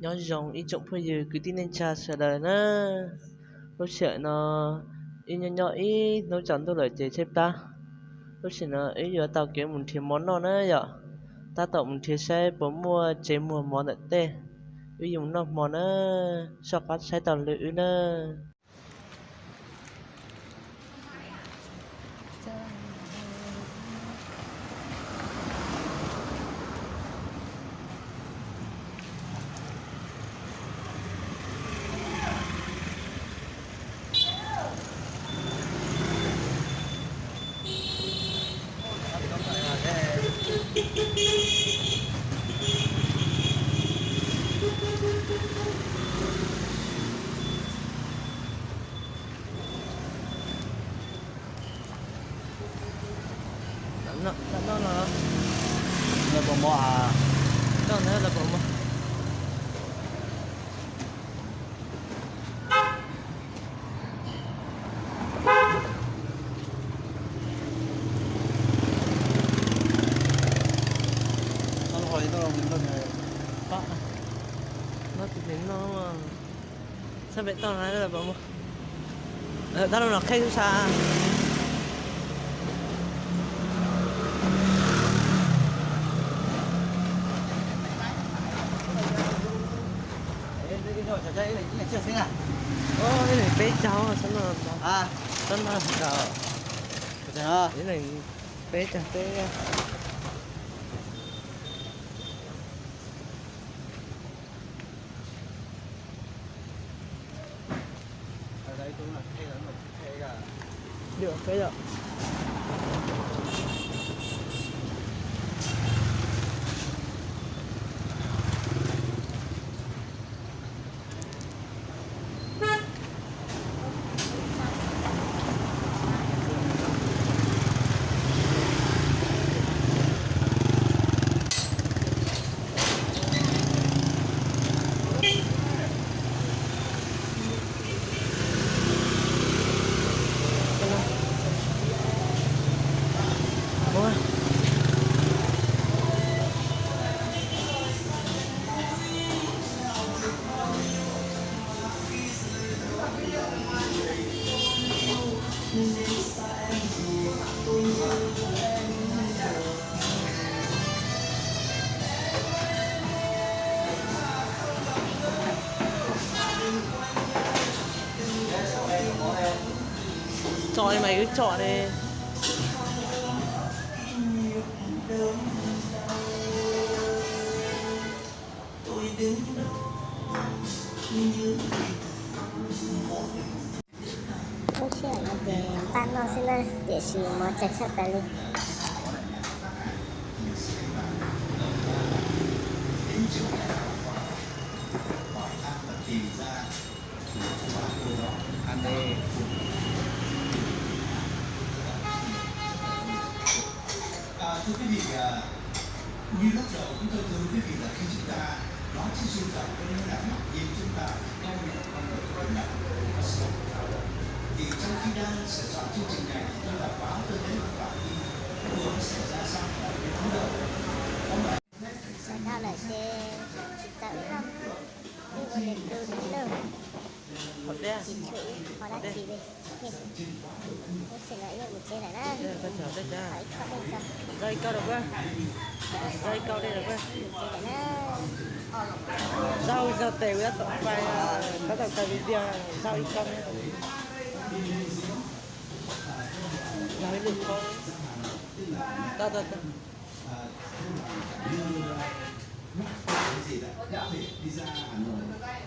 Nyob zoo ib tsoom phooj ywg kwv tij neej tsa sawv daws na. Lub sij hawm no wb nyob nyob ib hnub tsaus ntuj lawm ces tshaib plab. Lub sij hawm no wb yuav tau kev mus nrhiav mov noj na yom. Tab tom mus nrhiav saib puas muaj tsev muag mov ntawm tej, wb yuav mus noj hmo na. Soj qab saib taug lw wb na. Lawv puas muaj? Lawv puas muaj? Noj tus nev no, sab pem toj na, lawv puas muaj? Tab lub no qheb tub sab. Ib leeg peb caug, sab no, sab no, ib leeg peb caug peb. Tsom li mas wb tsom li. Lub sij hawm no ces npaj noj xwb na, tiam sis mov tsawg tshaj plaws li. Sawv daws lawm ces tsis tau ib zaug, wb ua lwm tus na. Tsis tshuav ib qho dab tsi li. Lub sij hawm no wb mus tsev lawm na. Ib qho dej tso. Zaug ib kauj rau kuv, zaug ib kauj dej rau kuv. Mus tsev lawm na. Zaug zaug tes kuv tab tom pais, tab tom kawg video, zaug ib kauj, zaug ib lub kauj. Tau tau tau.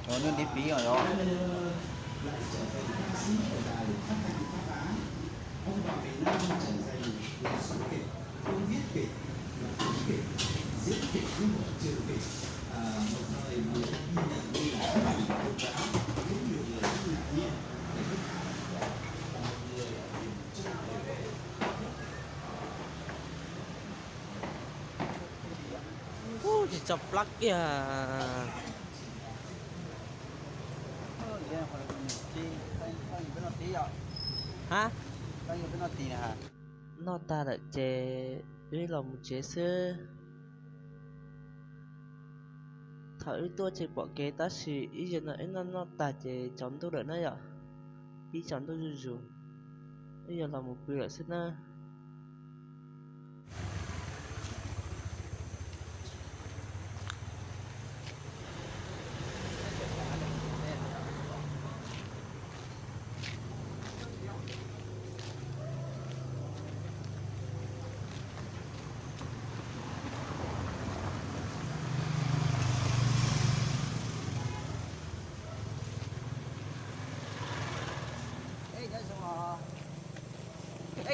Ua nws tiv piv os. Ub, tsis tso plab kiag. Hab, noj tag lawm ces wb los mus tsev xwb. Thaum wb tuaj ces pom kev tab sis ib zaug no wb noj noj tag ces tsaus ntuj lawm na yom. Pib tsaus ntuj zuj zus, wb yuav los mus pw lawm xwb na.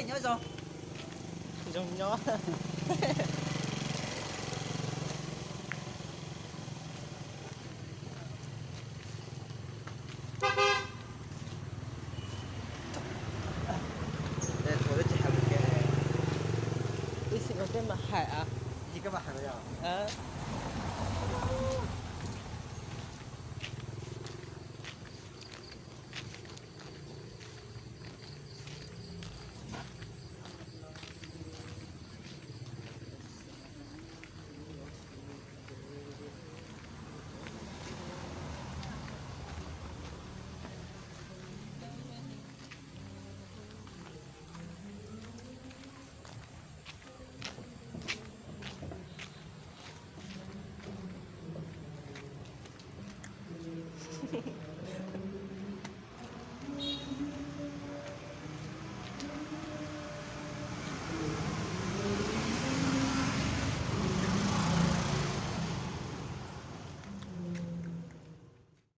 Nyob zoo. Zoo nyob. Ib sim no peb mam hais a. Ib sim koj mam hais yog?